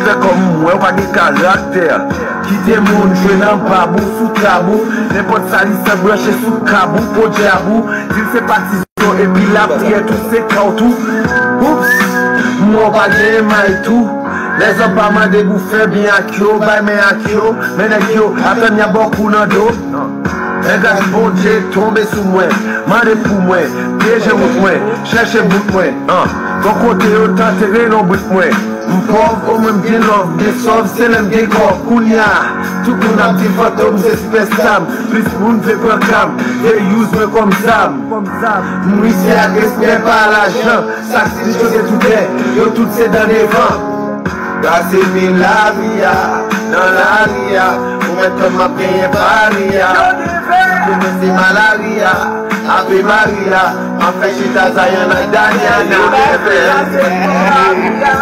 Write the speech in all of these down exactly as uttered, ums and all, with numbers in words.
Fè kòm ou wè w pa gen karaktè. Kite moun jwe nan bab ou, sou tab ou. Nenpòt sa li san branche sou kab ou, podyab ou. Di l se patizan w epi l ap trèt ou, se kòt ou. Oups, m wè w pa gen may tou. Lèzòm pa mande pou fè byen ak yo, bay men ak yo. Men nèg yo, atann y ap ba w kou nan do. Gras Bondye tonbe sou mwen, mande pou mwen, pyeje wout mwen, chèche bout mwen, an. Bon kote yo t antere lonbrit mwen. M pòv, omwen m gen lòv, m gen sòv, se lè m gen kòb. Kounye a, tout moun ap di fantom se sipèsta m. Plis moun vle pran ka m, vle use mwen kòm zam. M wisye ak respè pa lajan, sa k stil choze toutè, yo tout se dan devan. Pase pi lavi a, nan lari a, ou mèt kòm m ap genyen pari a. Pou mwen se malari a, Ave Maria, m ap fè chita Zayan ak Daniana. Pase pi lavi a,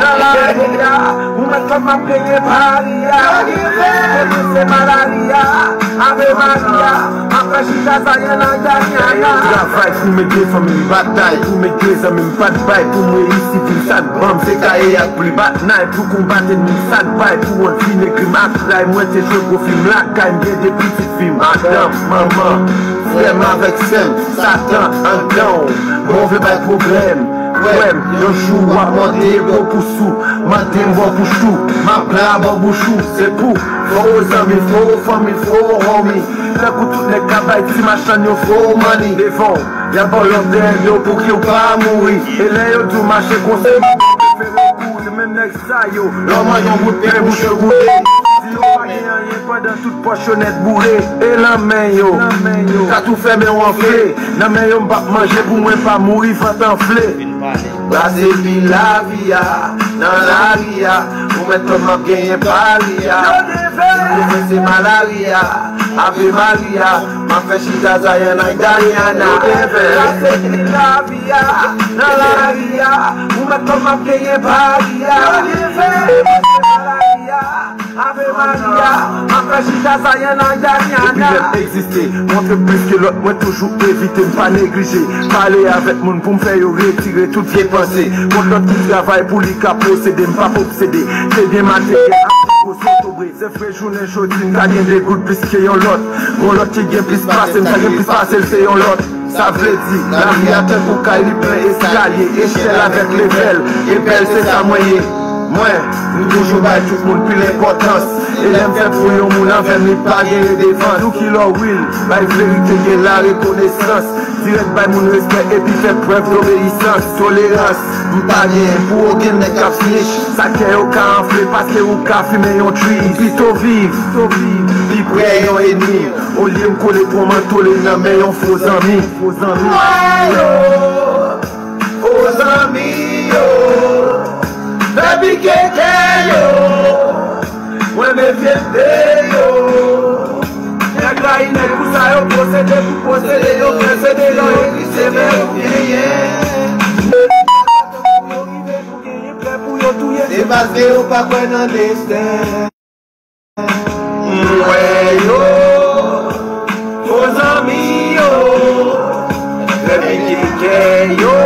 nan lari a, ou mèt kòm m ap genyen pari a. Pou mwen se malari a, Ave Maria, m ap fè chita Zayan ak Daniana. Travay pou m ede fanmi m, batay pou m ede zanmi m, pa t bay pou m reyisi, vin sa k ban m se kaye ak plim. Bat nay pou konbat ènmi, sa k bay pou wòl vin egri m ak ray. Mwen te jwe gwo fim lakay m, gen de pitit fi m, madanm, manman, frè m avèk sè m. Satan anndan w, bon vle bay pwoblèm. Kwè m, yon jou w ap mande po pou sou, mande m bò pou chou, m ap la bò bouch ou. Se pou fo zanmi, fo fanmi, fo homie. Tankou tout nèg k ap bay ti machann yo fo money. Devan w, y ap ba w lòv, dèyè do pou ke w pa mouri. E lè yo di w mache konsa, prefere w kouri. Se menm nèg sa yo, lè w mande yon bout pen, bouch yo goude. Di yo pa gen anyen pandan tout pòch yo nèt boure. E nan men yo, ka tou fèmen w anfle. Nan men yo, m p ap manje pou mwen pa mouri vant anfle. Pase pi lavi a, nan lari a, ou mèt kòm m ap genyen pari a. Pou mwen se malari a, Ave Maria, m ap fè chita Zayan ak Daniana. Pase pi lavi a, nan lari a, ou mèt kòm m ap genyen pari a. Pou mwen se malari a, Ave Maria, m ap fè chita Zayan ak Daniana. Depi lè m egziste, montre plis ke lòt, mwen toujou evite, m pa neglije. Pale avèk moun pou m fè yo retire tout vye panse. Kont lòt ki travay pou li ka posede, m p ap obsede. Se byen materyèl ak koze tobre. Se vre jounen jodi, m ka gen de goud plis ke yon lòt. Gon lòt ki gen plis pase m, sa gen plis pase l, se yon lòt. Sa vle di, lavi a tankou kay, li plen eskalye, echèl avèk levèl, epèl se sa mwen ye. Mwen, m toujou bay tout moun pil enpòtans. E lè m fè pou yon moun anvè m, li pa gen redevans. Tou ki lò will, bay verite gen larekonesans. Dirèk bay moun respè epi fè prèv dobeyisans. Tolerans, m pa gen pou okenn nèg k ap snitch. Sa kè yo ka anfle paske ou ka fimen yon tree. Pito viv, pito viv, pi prè yon enmi. Olye m kole pran manto li nan men yon fo zanmi. Fo zanmi. Mwen yo, fo zanmi yo, fè pike kè yo, mwen mefye m de yo. Nèg rayi nèg pou sa yo posede, pou posede yo fè se de yo, epi se men yo genyen. Yo rive pou genyen, prè pou yo touye. Se paske yo pa kwè nan desten. Mwen yo, fo zanmi yo, fè pike kè yo,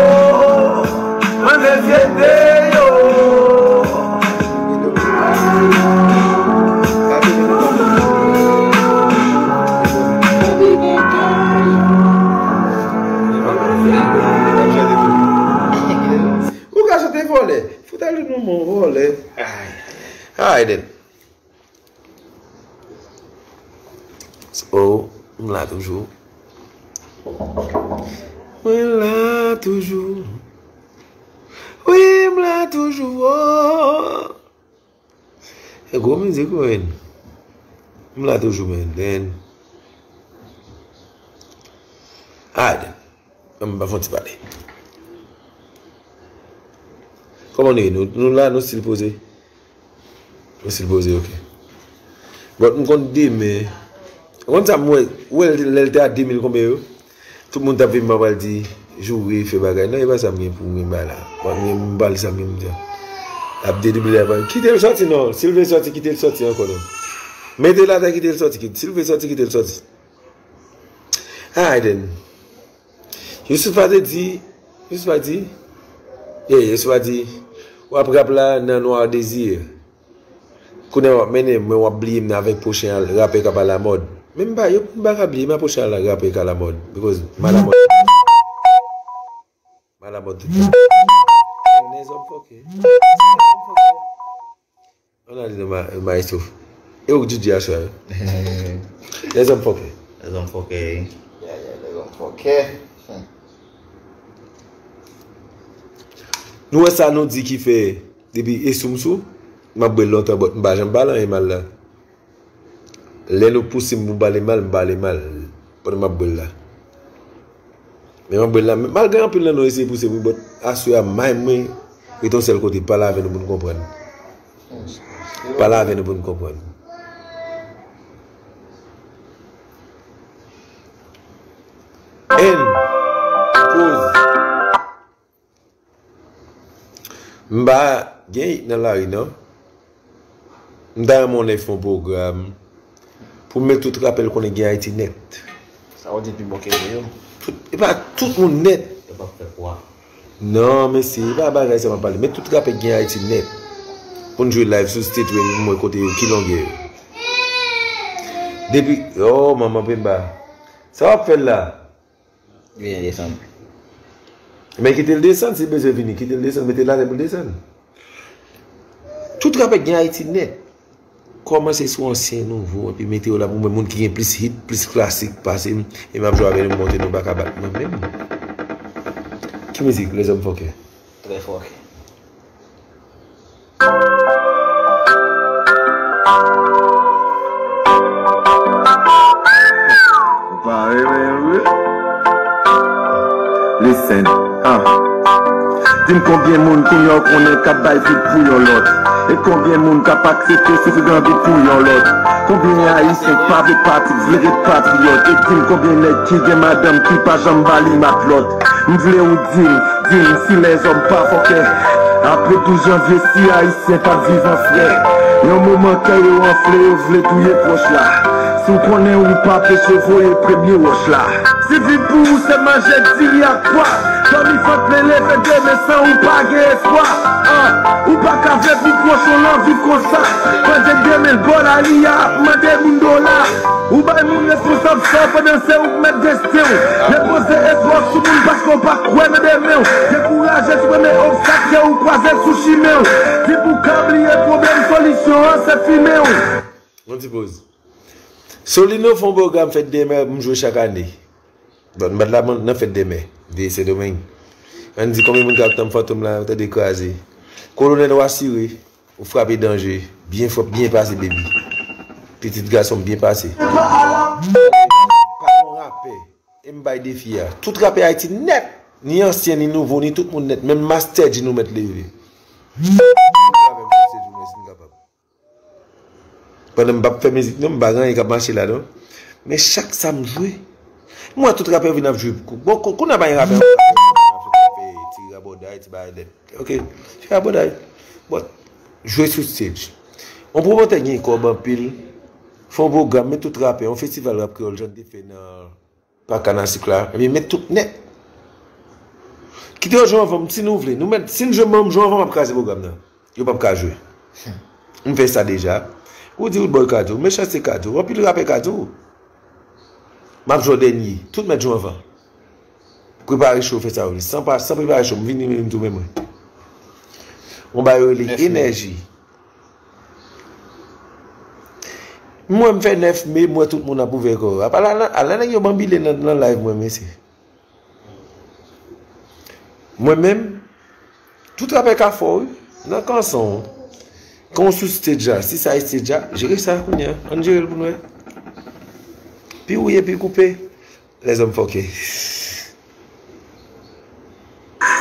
mwen mefye de yo. Ou ka chante vòlè. Fout al nou mon vòlè. Ay, ay, ay. Aiden. Oh, m la toujou. Mwen la toujou. Wi, m la toujou, oh. E gwo mizik, wi. M la toujou, men, den. Aiden. Ann ba fon ti pale. Kòman nou ye? Nou, nou la, nou still poze? Nou still poze, ok. But m konn demen. Ou konn sa m wè, ou wè lè l te a de mil konbyen yo? Tout moun t ap vin m pral di, joure, fè bagay. Non, e pa sa m gen pou m gen bay la. Mwen, m pral sa m gen pou m di. Ap dedoubli la, kite l sòti non. Si l vle sòti, kite l sòti ankò non. Mete l atè, kite l sòti. Si l vle sòti, kite l sòti. Aiden. Youssoupha te di, Youssoupha di, yeah, Youssoupha di, W ap rap la nan Noir Désir. Kounye a w ap mennen m, men w ap bliye m nan avèk pwochen rapè k ap alamòd. Men m pa, yo, m pa ka bliye, m a pwochen rapè k alamòd. Because m alamòd. M alamòd tout tan. Nèzòm fòkè. Nèzòm fòkè. Ann ale non, ma- maestro. E ou k D J aswè a? Lèzòm fòkè. Lèzòm fòkè. Ya, ya, lèzòm fòkè. Nou wè sa nou di ki fè depi e sou m sou, m ap bwè l lontan, but m pa janm pale anyen mal la. Lè nou pouse m pou m pale mal, m pale mal pandan m ap bwè l la. Men m ap bwè l la, malgre anpil nan nou eseye pouse m, but aswè a, may mwen rete yon sèl kote, pale avè nou pou n konprann. Pale avè nou pou n konprann. N. Koz. M pa gen it nan lari, non. M ta renmen w fè yon pwogram pou m met tout rapè l konnen gen Ayiti nèt. Sa w di pi bon ke yo. Tout, e pa tout moun nèt. Yo p ap fè kwa. Non, mesye, e pa bagay sa m ap pale. Met tout rapè gen Ayiti nèt. Pou n jwe live sou stage, pou m wè kote yo, ki longè yo. Depi, oh, manman Pemba. Sa w ap fè l la? Vini desann. Men kite l desann, si l bezwen vini, kite l desann, mete l atè pou l desann. Tout rapè gen Ayiti nèt. Kòmanse sou ansyen, nouvo, epi mete yo la pou mwen, moun ki gen plis hit, plis klasik pase m, e m ap jwe avè nou, monte nou pa ka bat mwen menm. Ki mizik, Lèzòm Fòkè? Trè fòkè. Ou pa renmen l vre? Listen, ah. Di m konbyen moun kounye a w konnen k ap bay vid pou yon lòt? E konbyen moun k ap aksepte soufri grandi pou yon lòt? Konbyen Ayisyen k pa vle pati, k vle ret patriyòt? E di m konbyen nèg ki gen madanm ki pa janm ba li matlòt? M vle ou di m, di m si lèzòm pa fòkè. Apre douz janvye, si Ayisyen pa t viv an frè, yon moman kè yo anfle, yo vle touye pwòch la. Si w konnen ou pa peche, voye premye wòch la. Si viv pou ou se manje diri ak pwa, dòmi vant plen, leve demen san ou pa gen espwa. Ah, ou pa ka vle pou pwòch ou lan viv konsa. Pandan demen l bò lari a ap mande moun dola. Ou bay moun responsab sa w pandan se ou k mèt desten w. Depoze espwa w sou moun paske w pa kwè nan demen w. Dekouraje sou premye obstak ke ou kwaze sou chimen w. Di pou w ka bliye pwoblèm, solisyon an se fimen w. Yon ti poz. Solino fè yon pwogram fèt dè mè, m jwe chak ane. Bon, m bat la nan fèt dè mè, de Sendomeng. Ann di konbyen moun k ap tann Fantom la, yo tande kraze. Kolonèl, w asire, ou frape danje. Byen fò, byen pase, baby. Pitit gason m, byen pase. Pa yon rapè. E m bay defi a. Tout rapè Ayiti nèt. Ni ansyen, ni nouvo, ni tout moun nèt. Menm Master Dji nou mèt leve. Avè m, se tou, si m kapab. Pandan m p ap fè mizik non, m pa gen anyen k ap mache la non. Men chak sa m jwe, m wè tout rapè vin ap jwe. Bon, kou- kounye a pa gen rapè. Ti rabòday, ti bagay dèt. Ok, ti rabòday. Bon, jwe sou stage. Yon pwomotè gen kòb anpil, fè yon pwogram, men tout rapè, yon festival rap kreyòl, jan n te fè nan Pak Kanasik la, epi met tout nèt. Kite yo jwe anvan m, si nou vle. Nou mèt, si n jwe menm jwe anvan, m ap kraze pwogram nan. Yo p ap ka jwe. M fè sa deja. Ou di Roodboy Kato, Mechanste Kato, anpil rapè Kato. M ap jwe dènye. Tout mèt jwe anvan. Prepare cho, fè sa yo vle. San pa, san prepare cho, m vini, m tounen mwen. Yon bagay yo rele enèji. Mwen, m fè nèf me, m wè tout moun ap ouvè kò yo. Apa la, la, la nèg yo banbile nan, nan live mwen, mesye. Mwen menm, tout rapè ka fò, wi. Nan kanson, kan w sou stage la, si sa e stage la, jere sa kounye a. Ann jere l pou n wè. Pi wouye, pi koupe. Lèzòm fòkè.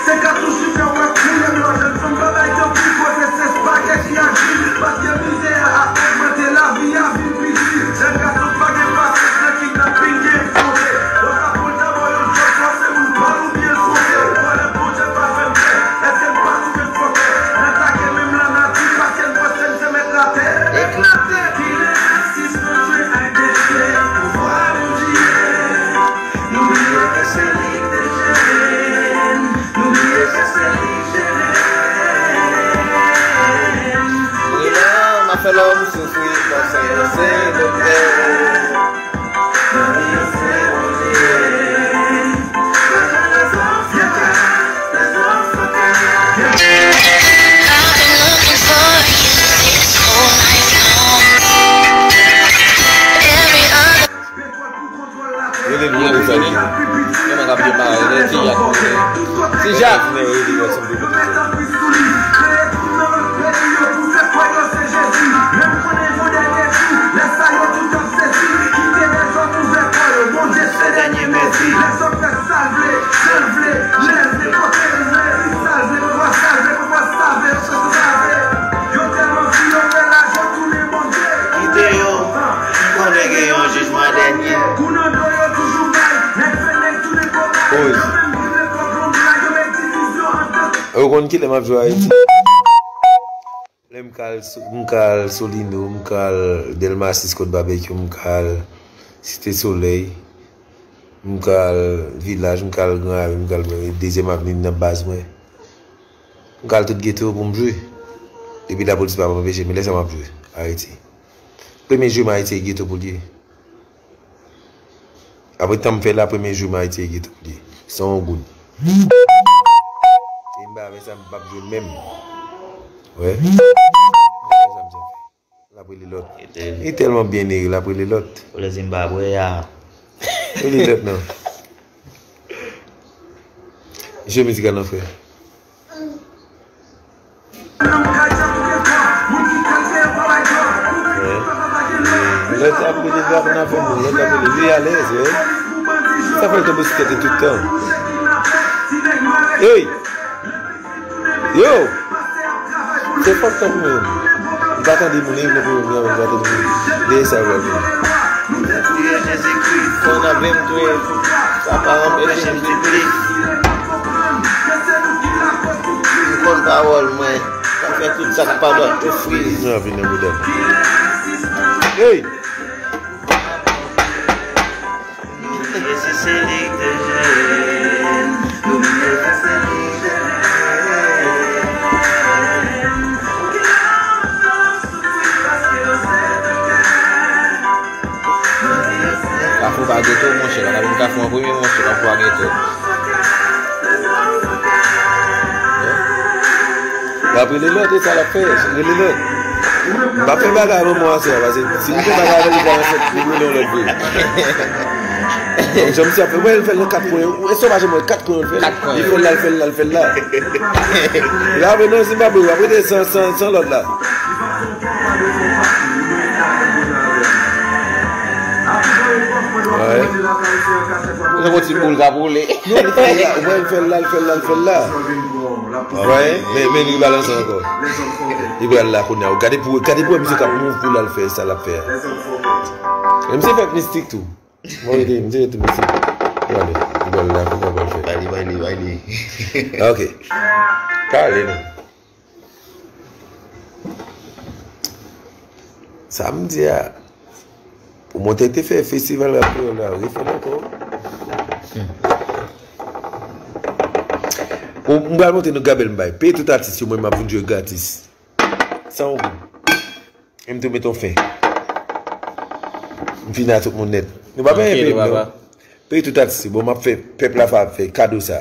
Se katouch ki fè w wè koulè blan, jèn fanm pa bay tankou koze, se espagèti ak diri, paske mizè a ap ogmante, lavi a vin pi di. Jèn gason pa gen pasyans nan kidnaping, gen eskonte. Bòs ap pran dabò yon jòb, fòse moun pa l oubyen l sonje. Vòlè Bondye pa fè m pè, èske n pa tou menm fòkè? N atake menm lanati, paske n panse n se mèt latè. Eklate! Kilè rasis nan jwe ak destè, pouvwa Bondye. Nou bliye ke se Fè lòm soufri, paske yo se doktè. I've been looking for you this whole night long. Every other Rele l pou mwen sa ki. Yon nèg ap demare, lè ti Jak. Ti Jak. Rele l pou mwen sa. Kite yo, m konnen gen yon jijman dènye. Poz. Ou konn kilè m ap jwe Ayiti? Lè m ka al sou, m ka al Solino, m ka al Dèlma sis kot Babekyou, m ka al Site Solèy, m ka al Vilaj, m ka al Gran Ravin, m ka al Dezyèm Avni nan baz mwen. M ka al tout geto pou m jwe. Epi lapolis pa anpeche m, men lè sa m ap jwe Ayiti. Premye jwe m Ayiti e geto pou l ye. Apre tan m fè la, premye jou m Ayiti e geto li. Se yon goud. E m pa fè sa, m p ap jwe l menm. Wè. L ap rele lòt. Li tèlman byen ere, l ap rele lòt. Pou le Zimbabwe a. Rele lòt non. Jwe mizik la non, frè. Lòt ap rele vwa pou n ap fè moun, lòt ap rele li alèz, wi. Sa fè l tonbe sou tèt li tout tan. Ey! Yo! Se fòk tan pou mwen. M pa tande moun, e mwen pou mwen, m pa tande moun. Dèyè sa, yo. Touye Jezikri, fò n ap vin touye. Sa pa anpeche m di plis. M konn pawòl mwen, sa fè tout sa k pa dwat yo friz. Nou ap vin nan bouda. Hey! Jezi se li k te jwenn, oubyen se li k te jwenn. Kafou pa geto, monchè. Kafou an premye, monchè. Kafou pa geto. L ap rele lòt, e sa l ap fè, rele lòt. M p ap fè bagay avè mwen aswè a, paske si m fè bagay avè l, li pral ansent, li rele yon lòt vre. Donk, jan misye ap fè, wè, l fè l nan kat kwen, e sovajman, kat kwen, l fè l. Kat kwen. Li fè l la, l fè l la, l fè l la. L ap rele nan Zimbabwe, w ap rele san, san, san lòt la. Wè. Se yon ti boul k ap woule. Non, li fè l la, wè, l fè l la, l fè l la, l fè l la. Wè, men, men li balanse ankò. Li pral la kounye a. Gade pou, gade pou misye k ap move pou l al fè sa l ap fè a. Men misye fè mistik tou. Bon, ede, misye tou misye. Li pral la kounye a, pral fè. Bay li, bay li, bay li. Ok. Pale non. Sa m di a, pou monte te fè festival rap kreyòl la, refè l ankò. Pou m pral monte nou gabèl m bay. Peye tout atis yo, mwen m ap vin jwe gratis. San yon goud. E m tou met yon fen. M fini a tout moun nèt. Nou pa peye peye m non. Peye tout atis yo. Bon, m ap fè pèp la fè kado sa.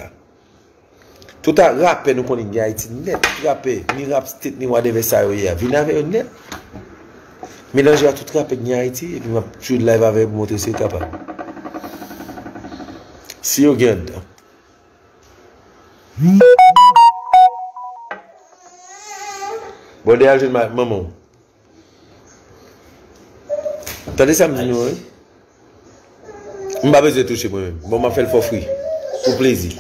Tout a rapè nou konnen gen Ayiti nèt, tout rapè, ni rap state, ni whatever sa yo ye a, vin avè yo nèt. Melanje a tout rapè ki gen Ayiti, epi m ap jwe live avè yo pou montre si yo kapab. Si yo gen anndan. Bòdè al jwenn ma-, manman w. Tande sa m di nou an. M pa bezwen touche mwen menm. Bon, m ap fè l for free. Pou plezi.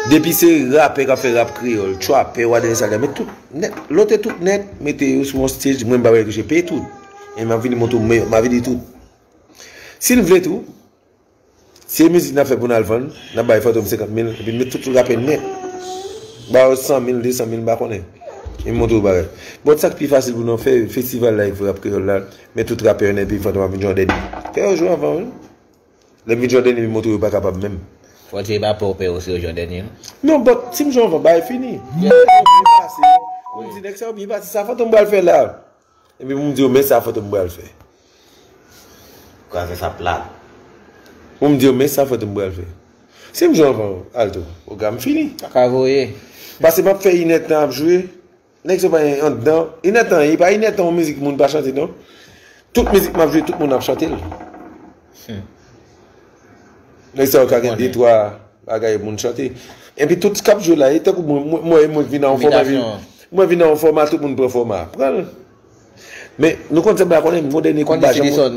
Depi se rapè k ap fè rap kreyòl, trapè, whatever sa, men tout nèt, lote tout nèt, mete yo sou yon stage, mwen m pa bezwen touche, peye tout. E m ap vini montre w, m ap vini tout. Si n vle tou, si e mizik n ap fè pou n al vann, n ap bay Fantom senkant mil, epi n met tout rapè nèt. Ba yo san mil, de san mil, m pa konnen. E m montre w bagay. Bon, sa k pi fasil pou nou fè, festival live rap kreyòl la, met tout rapè yo nèt, epi Fantom ap vin jwe an dènye. Fè yo jwe anvan, wi. Lè m vin jwe an dènye, epi montre yo pa kapab menm. Fò di e pa pè w pè yo si yo jwe an dènye, non? Non, but si m jwe anvan, bagay fini. Yo byen pase. Ou di nèg sa yo byen pase. Sa Fantom pral fè la. Epi pou m di yo, men sa Fantom pral fè. Pral fè sa plat. Pou m di yo, men sa Fantom pral fè. Si m jwe anvan Alto, pwogram fini. Sa ka voye. Pase m ap fè inèdtan ap jwe. Nèg sa pa anndan. Inèdtan, e pa inèdtan yon mizik moun pa chante, non. Tout mizik m ap jwe, tout moun ap chante l. Hmm. Nèg sa yo ka gen de, twa bagay moun chante. Epi tout k ap jwe la, e tankou mwen, mwen, mwen, mwen vin nan yon fòma, vin, mwen vin nan yon fòma, tout moun pran fòma. Pran l. Men, nou konn sa m pa konnen, m gon dènye kout pa janm. Bon.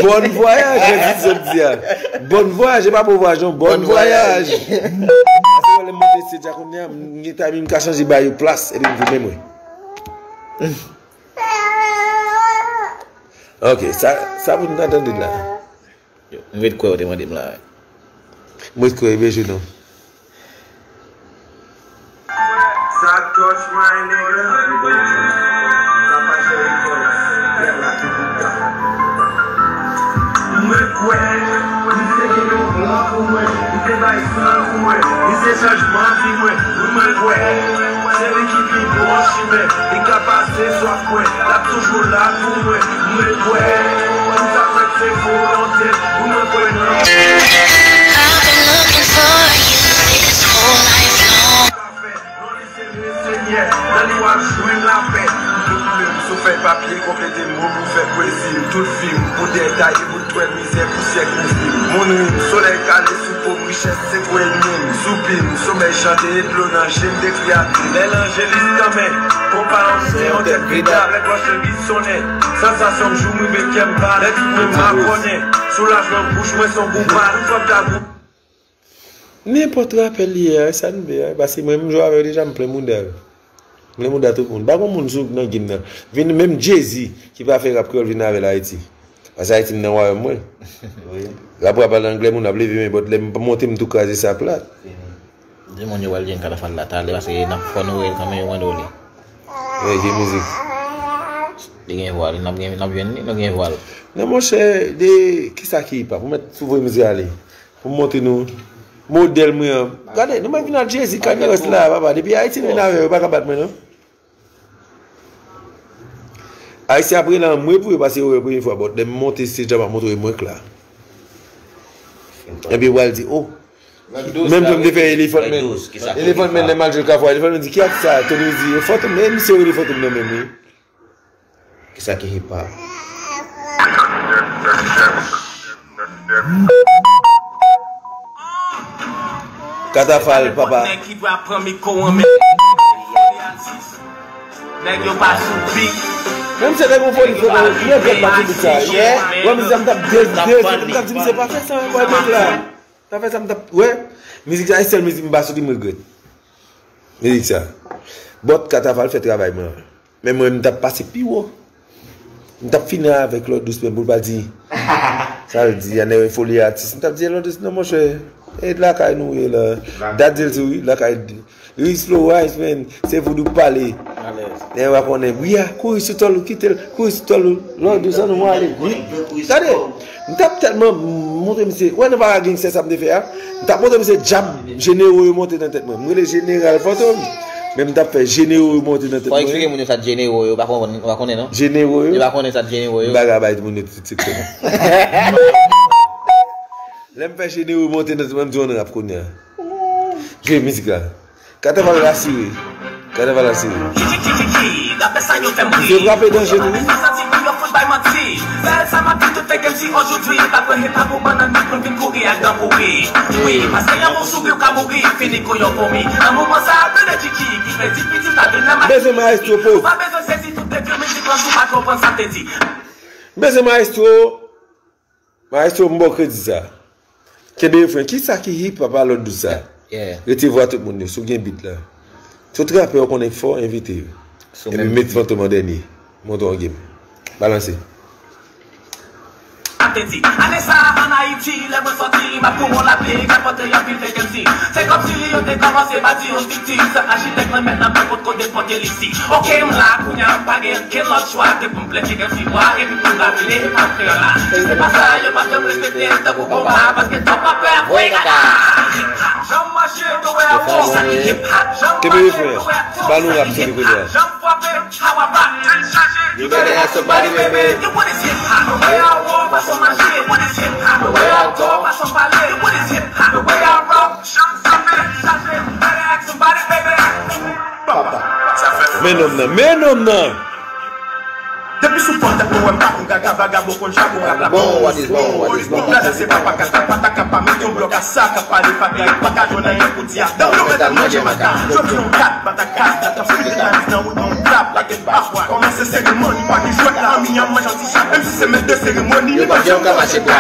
Bòn vwayaj, men di sa m di a. Bòn vwayaj, e pa bon vwayaj, non, bòn vwayaj. Paske lè m monte stage a kounye a, m gen timing, m ka chanje ba yo plas, epi m vin menm mwen. Ok, sa, sa pou nou ta tande la. Yo, m ret kwè w te mande m la. M ret kwè, byen jwe non. Sa touch my nigga. Sa pa cheri kò la. Mwen kwè, misye gen yon plan pou mwen. Misye bay san pou mwen. Misye chanjman vi mwen. Mwen kwè, se li ki pi bon chimen. Li ka pase swaf mwen. L ap toujou la pou mwen. Mwen kwè, tout sa fèt se volonte. Mwen kwè nan. I've been looking for you this whole life long. Senyè, nan li w ap jwenn lapè. Tout plim sou fèy papye konplete mo pou fè pwezi. Tout fim pou dèy taye bout twèl mizè pou syèk pou fim. Moun ri m, solèy kale sou po m, richès se pou ènmi m. Sou plim, somèy chante e dlo nan je m dekri a. Lè lanjelis tanmen, konpa an se yon tèt grida avèk lòche bisonnen. Sansasyon m jou m rive kè m pa lè tout mwen makonnen. Soulajman bouch mwen se yon bouba, tout fòm tabou. Nenpòt rapè li ye a, sa n vle a, paske mwen menm jwe avè l deja, m plen mouda l. M plen mouda tout moun. Pa gon moun sou nan game nan. Vin menm Jay-Z ki pa fè rap kreyòl vin avè l Ayiti. Paske Ayiti m nan wayòm mwen. Wi. Rap rap al anglè moun ap leve men bòt lè m monte m tou kraze sa plat. Di moun yo pral jwenn Katafal la talè paske n ap fò nou wè l kanmenm yo mande w li. Wi, ki mizik? Li gen vwa l, n ap gen, n ap jwenn li, nou gen vwa l. Non monchè, de kisa ki hip hop? Ou mèt sou voye mizik ale. Pou m montre nou modèl mwen an. Gade, nou mèt vin al Jay-Z, Kanye West la, papa. Depi Ayiti vin avè yo, yo pa ka bat mwen, non. Ayisyen ap rele anmwe pou yo, paske yo wè premye fwa, but lè m monte stage la, m ap montre yo mwen k la. Epi yo pral di, oh. Menm jan m te fè Elephant Man. Elephant Man, lè m al jwe Kafwa, Elephant Man di, ki atis sa? Tony di, e Fantom, e misye rele Fantom nan menm, wi. Kisa ki hip hop? Katafal, papa. Nèg ki dwe ap pran mikwo an men. Nèg yo pa sou bit. Menm se te gon foli foto, yo gèt pati bit sa. Wè, misye, m t ap dez, dez, m t ap di, misye pa fè sa, wè, nèg la. Sa fè sa m t ap, wè, mizik sa, e sèl mizik m pa soti m regrèt. Mizik sa. But Katafal fè travay mwen. Men mwen, m t ap pase pi wo. M t ap fini avèk Lòt Dous, men pou l pa di. Sa l di, anè foli atis. M t ap di, Lòt Dous, non, monchè. E lakay nou ye la. Dat di l tou, wi, lakay. Ris Flow Wise, man. Se voudou pale. Alèz. Nèg pa konnen. Wi a, kouri sou tòl ou, kite l. Kouri sou tòl ou. Lòt Dous, annou ale. Wi. Gade. M t ap tèlman montre misye. Wè, nan pa gangstè sa m te fè a. M t ap montre misye djab jenero yo monte nan tèt mwen. M rele jeneral Fantom. Men m t ap fè jenero yo monte nan tèt mwen. Fò eksplike moun yo sa jenero yo, pa konn, pa konnen non. Jenero yo? Yo pa konnen sa jenero yo. M pa ka bay moun yo tout sekrè non. Lè m fè jenero yo monte nan tèt mwen, m di on rap kounye a. Jwe mizik la. Katafal asire. Katafal asire. Misye frape danje tou wi. Bezwen maestro poz. Bezwen maestro. Maestro, m ba w kredi sa. Kenbe refren. Kisa ki hip hop a Lòt Dous sa? Yeah. Rete vwa tout moun yo, si w gen beat la. Tout rapè w konnen k fò, envite yo. Epi met Fantom an dènye. Montre w yon game. Balanse. Atenti. Ane sa a, ann Ayiti, lè mwen sòti, m ap kou yon lapli, k ap pote anpil vacancy. Se kòmsi yo te kòmanse bati yon strikti, sa achitèk lan mèt nan men potko depòte l isi. Oke, m la, kounye a, m pa gen okenn lòt chwa ke pou m plante gen fibwa, epi pou m rapele, m ap fè la. Si se pa sa, yo p ap janm respekte m tankou konpa, paske twòp rapè ap voye kaka. Kenbe refren an. Ba nou rap sou li kounye a. You better ask somebody, baby. Men nonm nan, men nonm nan. Depi sou pòt ou wè m pa konn gaga vagabon konn chabon rap la. Bon, what is bon, what is bon. Blaze se papa kaka pataka pa met yon blòk a sa k ap pale fatra yo pa ka jwenn anyen pou di a. Yo mèt al manje maka. Jodi yon kat bata kat dat ap file kalis nan wout nan yon tab lage pafwa. Kòmanse seremoni pa gen jwèt la anmi an manje an ti chat. Menm si se mèt de seremoni li pa janm ka mache bra.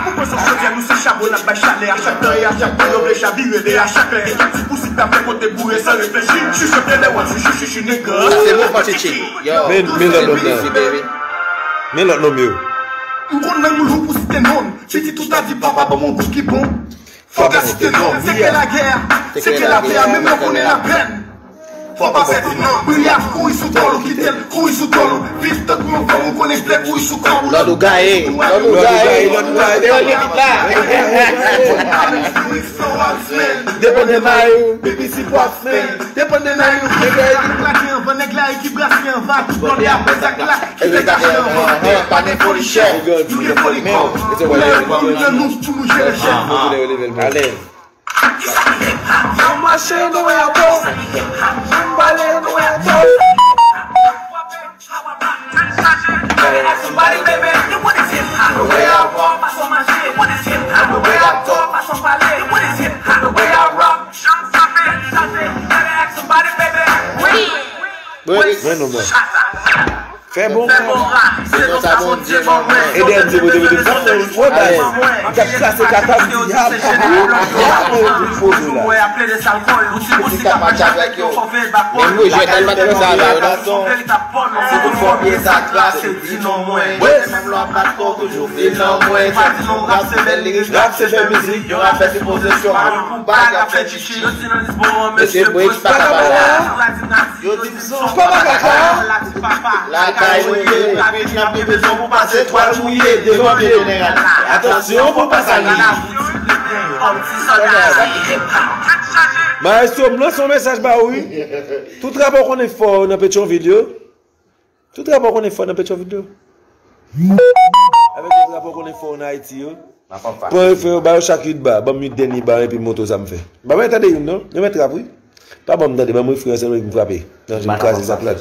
Pou pran sou chodyè nou se chabon n ap bay chalè a chak tan e a chak tan yo vle chavire de a chak lè. Gen kèk ti pousi k ap fè kote boure san reflechi. Chichote lè w ap sou chichichi nèg. Se mouvman chichi. Yo, men, men lòt nonm nan. Men lòt nonm yo. M konn nan moun pou site non. Pitit ou ta di papa ban m yon gout ki bon. Fò ka site non. Se ke lagè a, se ke lapè a, menm lè w konnen lapèn. Fò pa fè tout non. Bri a kouri sou tòl ou, kite l kouri sou tòl ou. Viv tankou yon fanm ou konnen vle kouri sou kò ou. Lòd ou gaye, lòd ou gaye, lòd ou gaye. Devan limit la. Devan limit la. Devan limit la. Devan limit la. Devan limit la. Depann de mayi w, baby, si pwaf men. Depann de mayi w, baby. Nèg la ki anvan, nèg la ki brase anvan, tout blòdè apre zak la, ki te kache anvan. Pa gen foli chèf, nou gen foli kò. Koulè yo pou nou nan nou, pou nou jere chèf. Ale. Yo mache nou e atò. Yo pale nou e atò. Mwen non mwen. Fè bon. Fè bon. Se non sa Bondye ban mwen. E dènye Bondye mete bon non wè baz. M t ap krase kaka m di ha ha ha ha mwen pou poze la. Mwen aple de sal kòl, ou ti bousi k ap mache avèk yo. Men mwen jwèt al bat konsa avè yo non. Se pou fò pye sa krase di non mwen. Menm lè w ap bat kò w toujou fil nan mwen. Sa di non rap se bèl lirik, rap se bèl mizik. Yon rapè se pozisyon, mwen pou bag ap fè chichi. Yo di nan lis bon an mesye bridge pa ka pale. Yo di m son pa kaka. Lakay mwen ye, bridge nan pi bezwen pou pase twal mouye devan pye jeneral. Atansyon pou pa sal li. Maestro, m lanse yon mesaj ba ou wi. Tout rapè w konnen fò nan Petyonvil yo. Tout rapè w konnen fò nan Petyonvil yo. Avèk tout rapè w konnen fò nan Ayiti yo. Pran refren yo, ba yo chak uit ba, ban m uit dènye ba, epi m montre w sa m fè. M pa bay tande youn non, yo mèt rap wi. Pa ban m tande, ban m refren an sèlman epi m frape. Nan je m kraze zak la.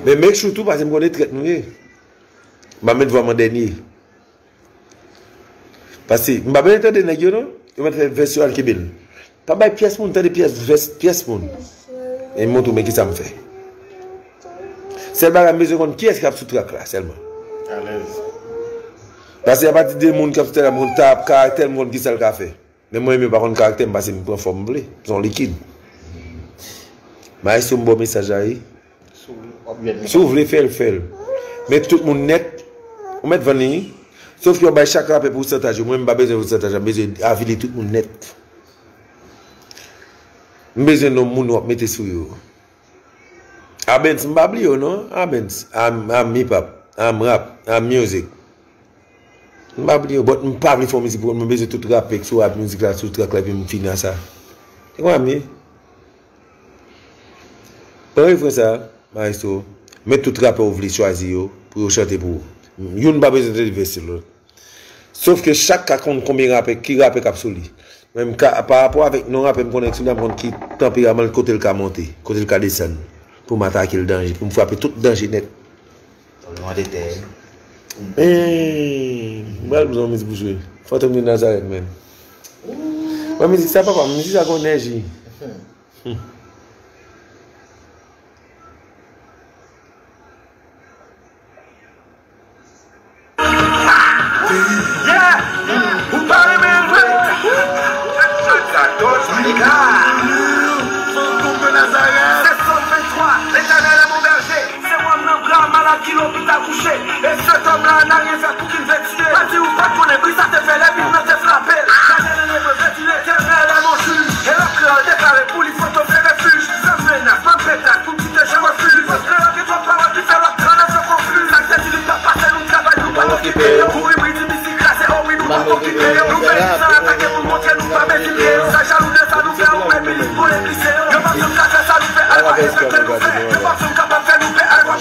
Men make sure tou, paske m konnen trèt nou ye. M pa met vwa m an dènye. Paske m pa bezwen tande nèg yo non. Yo mèt fè vès yo al kenbe l. Pa bay pyès moun tande pyès vès pyès moun. E m montre w men kisa m fè. Sèl bagay m bezwen konn kiyès k ap sou trak la sèlman. Alèz. Paske apati de moun k ap sou trak la m konn ta karaktè l, m konn kisa l ka fè. Men mwen menm yo pa konn karaktè m paske m pran fòm m vle. M se yon likid. Maestro m ba w mesaj la wi. Si w vle fè l, fè l. Men tout moun nèt, ou mèt vann li wi. Sof ke w bay chak rapè pousantaj yo. Mwen m pa bezwen pousantaj la, m bezwen avili tout moun nèt. M bezwen non moun w ap mete sou yo. Abens, m pa bliye w non. Abens, I'm, I'm hip hop, I'm rap, I'm music. M pa bliye w, but m pa vle fè yon mizik pou kont mwen, m bezwen tout rapè k sou rap mizik la, sou trak la, epi m fini a sa. Se konsa m ye. Pran refren sa, maestro. Men tout rapè w vle chwazi yo, pou yo chante pou ou. Youn pa bezwen tande vès lòt. Sof ke chak ka konn konbyen rapè, ki rapè k ap sou li. Mwen m ka, pa rapò avèk non rapè m konnen k sou li a, m konn ki tanperaman l, kote l ka monte, kote l ka desann. Pou m atake l danje, pou m frape tout danje nèt. Ou lwen de tè. Eeh, m pral bezwen yon mizik pou jwe. Fantom de Nazareth, man. Mwen mizik sa, papa, mizik sa gon nèji. Yeah! Ou pa renmen l vre? Fantom de Nazareth. Se Sòm venntwa, Letènèl è mon bèje. Se wòm nan bra malad ki lopital kouche. E se tòm la, n a ryen fè pou ki n vle tiye. Pa di ou pa t konnen bri sa te fè lè bib nan te frape l. Letènèl è mon bèje, Letènèl è mon jij. E lòt kran deklare pou li Fantom se refij. Sans menas, bann petas, pou kite jan refij. Li pa kran, gen twòp pawòl ki fè lòt kran nan fè konfli. Sa k te di li pa pase, nou travay, nou pa okipe yo. Kouri bri di bisi krase, o wi, nou pa okipe yo. Nou fè sa atake pou montre nou pa mezire yo. Sa jalou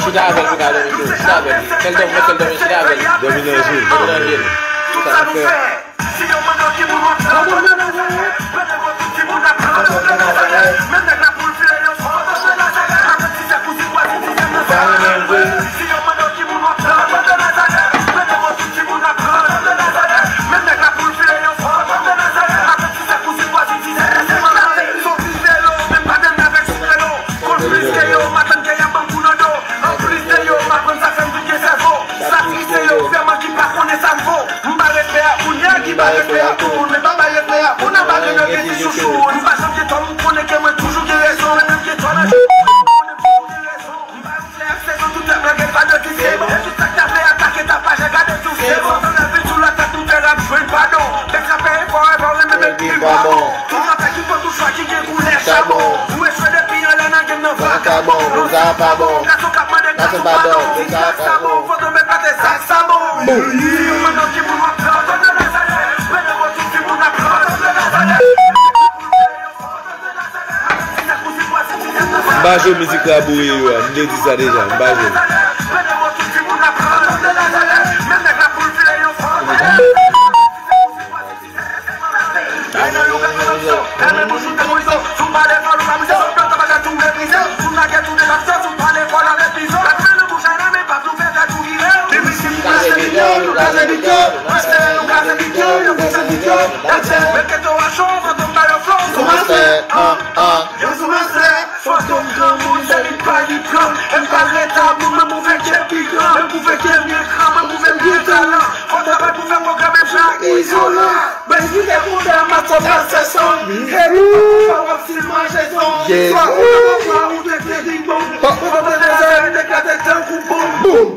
Chita avè l pou ka dòmi tou. Chita avè l. Fè l dòmi, fè l dòmi, chita avè l. Dòmi nan je l. Dòmi nan je l. Sa l ap fè. Anplis de yo, m aprann ke y ap ban m kou nan do. Anplis de yo, m aprann sa fè m vin gen sèvo. Sa triste yo, vrèman ki pa konnen sa m vo. M ba respè a ou nèg ki ba respè a tout moun, men pa ba respè a ou nan ba gen yo gen ti chouchou. M pa janm gen tò, m konnen ke mwen toujou gen rezon. Mwen menm gen tò nan je, m konnen m toujou gen rezon. M pa yon flè ak sezon, tout lè m lage pa de ki se bon. E tout sa k ta vle atake ta pa jan gade tou se bon. Ann al vin sou la tèt nou fè rap jwenn padon. Bèk rapè e fò e fò renmen menm pi pa bon. Tout rapè ki pran tou chwa ki gen koulè chabon. Nou echwe depi anlè nan game nan vakabon. Sa pa bon. Gason k ap mande gason padon. Sa pa bon. Fò tonbe pete sa sa bon. Boum. Yo mande ki moun w ap pran. Mande mwen tout ki moun ap pran. M pa jwe mizik laboure yo a, m te di sa deja, m pa jwe. Yo sou mastè, fòs yon granmoun, se li k bay li plan. M pa reta moun, men m ouvè kè pi gran. Men m ouvè kè m gen kran, men m ouvè m gen talan. Fò travay pou fè pwogram, men m pa izolan. Bay li lè pou fè amatè pase son. Hey, ou pa wap si manje son. Swa ou nan pwa, ou te trading bon. Pòpòpò, te eklate tankou bonm. Boum.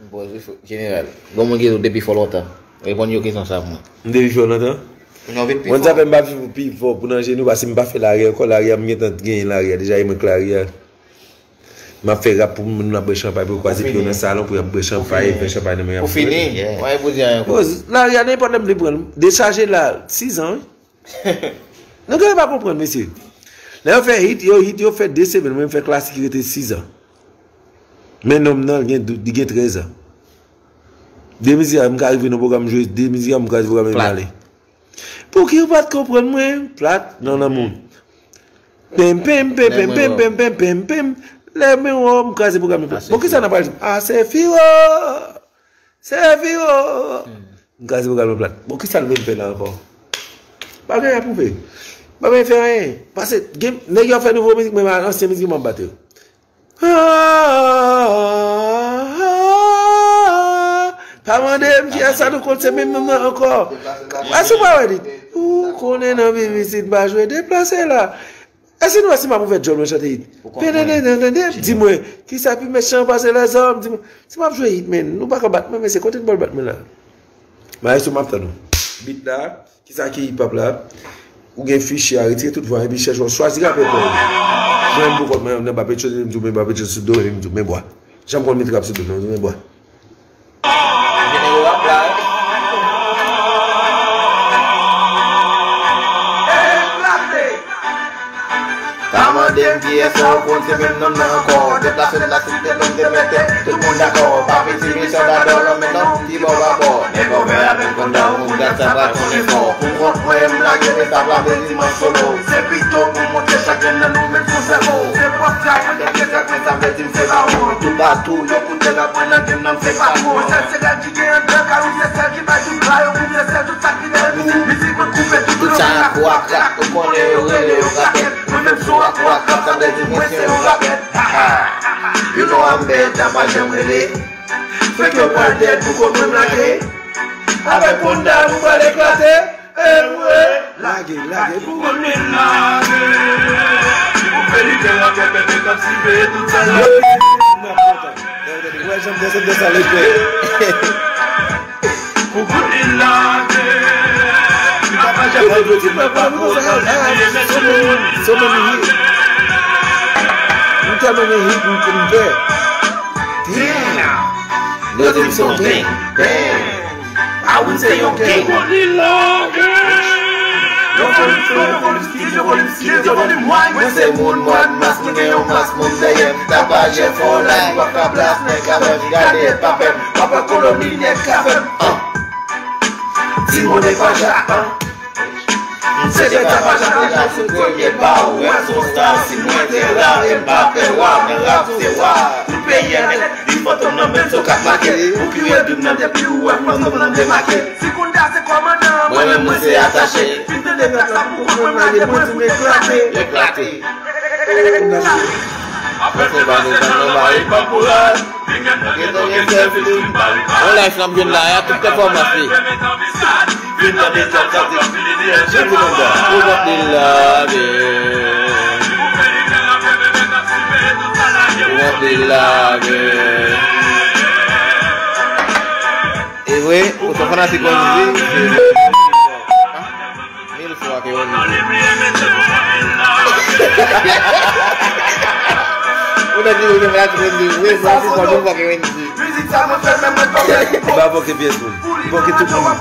Bon, jeneral, gon moun ki depi fò lontan. Reponn yo kesyon sa pou mwen. M depi fò lontan. Mwen sa fè m pa viv pi fò pou nan jenou, paske m pa fè lari ankò, lari a m gentan genyen lari a deja, e mwen k lari a. M ap fè rap pou moun ap bwè chanpay, pou yo kwaze pye yo nan salon, pou y ap bwè chanpay, fè chanpay nan men y ap bwè. Ou fini? Mwen pou di anyen ankò. Lari a nenpòt lè m vle pran l. Dechaje la, sizan, wi. Nou gen pa konprann, mesye. Lè yo fè hit, yo hit, yo fè de semèn, mwen m fè klasik ki rete sizan. Men nonm nan, li gen, li gen trèz an. De mizik, m ka rive nan pwogram jwe, de mizik, m ka rive pwogram m ale. Pouki ou pa t konprann mwen? Plat nan nan moun. Pem, pem, pem, pem, pem, pem, pem, pem, pem. Lè men wè w, m kraze pwogram nan plat. Bon, kisa n ap pral di? A, se Firo! Se Firo! M kraze pwogram nan plat. Bon, kisa l vle m fè la ankò? Pa gen anyen a pwouve. Pa gen fè anyen. Pase, gen, nèg yo fè nouvo mizik, men ansyen mizik yo m ap bat yo. Ah, ah, ah, ah. Pa mande m kiyès sa nou konn se menm nonm nan ankò. Èske w pa wè li? Ou konnen nan viv isit m pa jwe deplase la. Èske nou wè si m ap ouvè djòl mwen chante hit? Di mwen, kisa pi mechan pase lèzòm? Di mwen, si m ap jwe hit, men, nou pa ka bat mwen, men se kote n bòl bat mwen la. Maestro, m ap tann ou. Beat la. Kisa ki hip hop la? Ou gen fichye a, retire tout vwa epi chèche w, chwazi rapè pa w. Jwenn pou kont mwen nan Mbappé Chose, li di w men Mbappé Chose sou do, li di w men bwa. Jan m konn met rap sou do, men bwa. Jenero ap la. Pa mande m kiyès sa ou konn se menm nonm nan ankò. Deplase la site nonm te mete tout moun dakò. Pa piti misyon dadò, lòm men nonm ki bò pa bò. Nèg ouvè avèk konda ou moun gad sa pa konnen fò. Pou kont mwen m lage men sa pa vle di m an solo. Se pito pou montre chak grenn nan nou menm sou sèvo. Se pwòp travay nèg gen zèk men sa vle di m se bawon. Toupatou yo koute rap mwen nan game nan m se patwon. Sèl se gad ki gen an gran kari se sèl ki bay tout ba yo pou se sèl tout sa ki bèl pou mizik mwen koupe tout. Tout sa akwa krak ou konnen yo rele yo kapèt. Mwen menm sou akwa krak sa vle di mwen se yon rapè. Ah, you know I'm bad, sa pa janm rele. Fèk yo pral dèd pou kont mwen m lage. Avèk konda nou pral eklate. E mwen lage, lage pou kont mwen m lage. Pou felite rapè pèpè k ap sive tout sa la. Wè jan m danse, m danse a lepè. Pou kout li lage. Li pa pa janm di mwen pa kontan, li bliye mèt moun. So many hit. M tèlman gen hit pou m fè. Damn. Yo di m se yon gang. Gang. A wi, m se yon gang. Yon volim flow, yon volim stil, yon volim stil, yon volim wine. Mwen se moun mwen mas, mwen gen yon mas moun dèyè m. Tapaje fò la, w ap ka blas nèg avè m. Gade pa pè m, papa koloni nèg k avè m. An. Ti monnen pa ja, an. Se te tapaja deja sou premye ba ou wè sou star si mwen te la e m pa pè wa men rap se wa. Tout peyi a nèt li fantom nan men so k ap make. Ou ki wè doub nan depi ou wè fantom nan demake. Si kounda se kòmandan mwen menm mwen se atache. Fin tande trèt la pou konprann lage mwen pou eklate. Eklate. Apre se ba nou ban nan ba e ban kouraj. Yon life n ap jwenn la a tout pèfòmans li. Ou wap li lage. Ou wap li lage. E vre, ou se fanatik Wendyy. Mil fwa ke Wendyy. Ou nan di ou te fè la ti Wendyy. Wi, fwa, fwa, mil fwa ke Wendyy. Ba poke pyès moun. Poke tout moun.